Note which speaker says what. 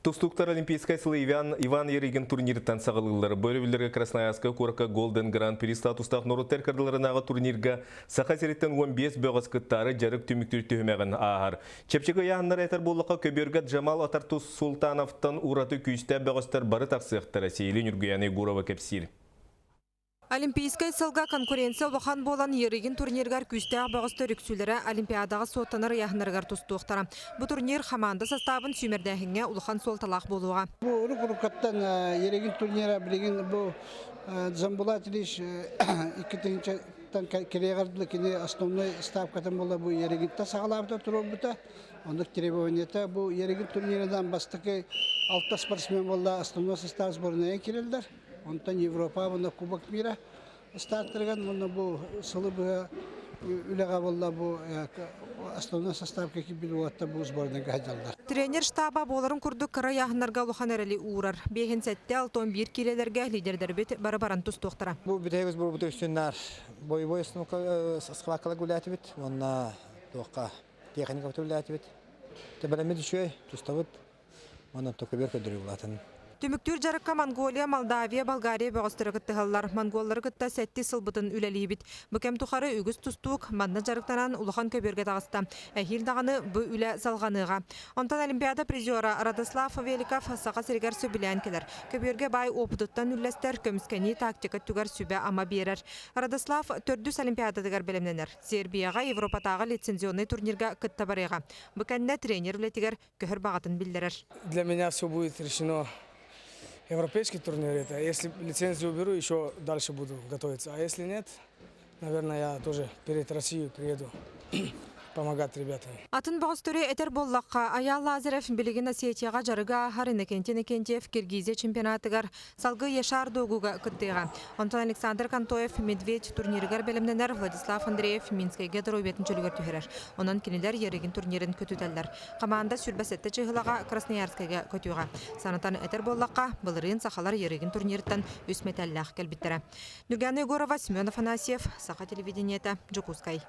Speaker 1: Тустууктар Олимпийскай сылы Иван, Иван Ярыгин турнирыттан саҕалыыллар. Бу өрөбүллэргэ Красноярскай куоракка Golden Grand Prix статустаах норуоттар кырдаларынааҕы турнирга Саха сириттэн 15 бөҕөс кыттаары дьарык түмүктүүр түһүмэҕин ааһар. Чэпчэки ыйааһыннары этэр буоллахха, көбүөргэ Джамал Атартус Султановтан ураты күүстээх бөҕөстөр бары тахсыахтара, Сиили Ньургуяна Егорова кэпсиир.
Speaker 2: Олимпийскай сылга конкуренция улахан буолан Ерыгин турнирыгар күүстээх бөҕөстөр үксүлэрэ Олимпиадаҕа суоттанар ыйааһыннарыгар тустуохтара. Бу турнир хамаанда састаабын сүүмэрдээһиҥҥэ улахан суолталаах буолуоҕа.
Speaker 3: Бу уруккаттан Ерыгин турнира билигин бу Джамбулат Ильич 2000-тан кэлиэҕэр дылы кини основной ставкатын буола бу Ерыгинтан саҕалаабыта туруорбута. Оннук требованиета бу Ерыгин турнирынан бастакы алта спортсмен буолла основной состав сборная кирэллэр. Онтон Европа уонна Кубок мира стартарыгар уонна бу сылы быһа үлэҕэ буолла бу основной составка киирбит уолаттар бу сборнайга сылдьаллар.
Speaker 2: Тренер штаба буоларын курдук кыра ыйааһыннарга улахан эрэли уурар. Биэһин сэттэ, алтон биир киилэлэргэ лидердэрбит бары баран тустуохтара.
Speaker 4: Бу бүтэһик сборбут үстүннар боевой схваткалар гулятибит уонна туохха техника үлэлээтибит. Бэлэммит үчүгэй, тустабыт. Онон көбүөр көрдөрүү улаатын.
Speaker 2: Түмүктүүр дьарыкка Монголия, Молдавия, Болгария бөҕөстөрө кыттыһаллар. Монголлары кытта сэттис сылбытын үлэлиибит. Бу кэм тухары үгүс тустуук манна дьарыктанан улахан көбүөргэ таҕыста. Эһиил даҕаны бу үлэ салҕаныаҕа. Онтон Олимпиада призера Радослав Великов Саха сиригэр сөбүлээн кэлэр. Көбүөргэ баай уопутуттан үллэстэр, көмүскэнии тактика өттүгэр сүбэ-ама биэрэр. Радослав төрдүс Олимпиадатыгар бэлэмнэнэр. Сербияҕа Европатааҕы лицензионнай турнирга кытта барыаҕа. Бу кэннэ тренер үлэтигэр көһөр баҕатын биллэрэр.
Speaker 5: Для меня все будет решено европейский турнир. Это если лицензию уберу, еще дальше буду готовиться. А если нет, наверное, я тоже перед Россией приеду помогать ребятам.
Speaker 2: Атын бөҕөстөрү этэр буоллахха, Айаал Лазарев билигин Осетияҕа дьарыга ааһар Иннокентий Иннокентьев Киргизия чемпионатыгар Салгыы Яшар Догуга кыттыаҕа. Онтон Александр Контоев Медведь турнирыгар бэлэмнэнэр Владислав Андреев Минскэйгэ доруобуйатын чөлүгэр түһэрэр. Онон кинилэр Ярыгин турнирын көтүтэллэр. Хамаанда 27 чыһылаҕа Красноярскайга көтүөҕэ. Санатан этэр буоллахха, былырыын сахалар Ярыгин турнирыттан үс мэтээллээх кэлбиттэрэ. Нюргана Егорова, Семен Афанасьев, Саха телевидениета, Дьокуускай.